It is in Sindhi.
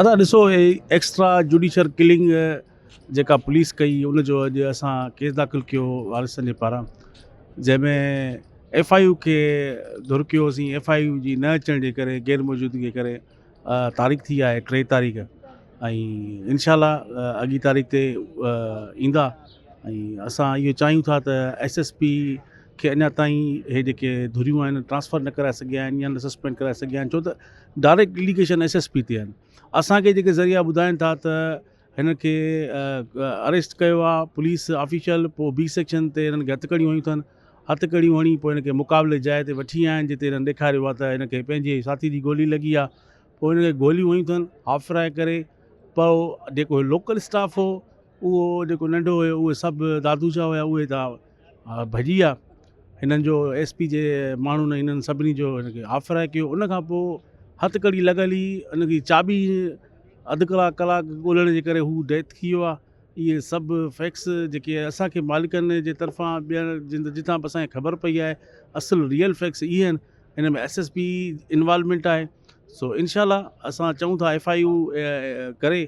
ادا ڏسو هي ايڪسٽرا جوڊيشل ڪلنگ جيڪا پوليس ڪئي ان جو اڄ اسان ڪيس داخل ڪيو وارثن جي پاران جنهن ۾ ايف I U کي ڌر ڪيوسين ايف I U جي نه اچڻ جي ڪري غير موجودگي جي ڪري تاريخ ٿي آهي 3 تاريخ ۽ انشاء الله اڳي تاريخ تي ايندا ۽ اسان اهو چاهيون ٿا ته ايس ايس پي کي اڃا تائين هي جيڪي ڌريون آهن ٽرانسفر نه ڪرائي سگهيا آهن يا نه سسپينڊ ڪرائي سگهيا آهن ڇو ته direct allegation S S P تي آهن اسان کي جيڪي ذريعا ٻڌائين ٿا ته هن کي اريسٽ ڪيو آهي پوليس آفيشل پوء بي سيڪشن تي هنن کي هٿڪڙيون هنيون اٿن هٿڪڙيون هڻي پوء هن کي مقابلي جاء تي وٺي آيا آهن جتي هنن ڏيکاريو آهي ته هن کي پنهنجي ساٿي جي گولي لڳي آهي پوء هن کي گوليون هنيون اٿن هاف فرائي ڪري پوء جيڪو لوڪل اسٽاف هو اهو جيڪو ننڍو هيو اهي سڀ دادو جا هيا اهي ته ڀڄي ويا هنن جو ايس پي جي ماڻهن هنن سڀني جو هن کي هاف فرائي ڪيو ان کان پوء هٿ ڪڙي لڳل هئي ان جي چاٻي اڌ ڪلاڪ ڪلاڪ ڳولڻ جي ڪري هو ڊيٿ ٿي ويو آهي اهي سڀ فيڪس جيڪي اسانکي مالڪن جي طرفان ٻين جتان به اسانکي خبر پئي آهي اصل ريئل فيڪس اهي آهن ان ۾ ايس ايس پي انوالومينٽ آهي سو انشاء الله اسان چئون ٿا ايف I U ڪري.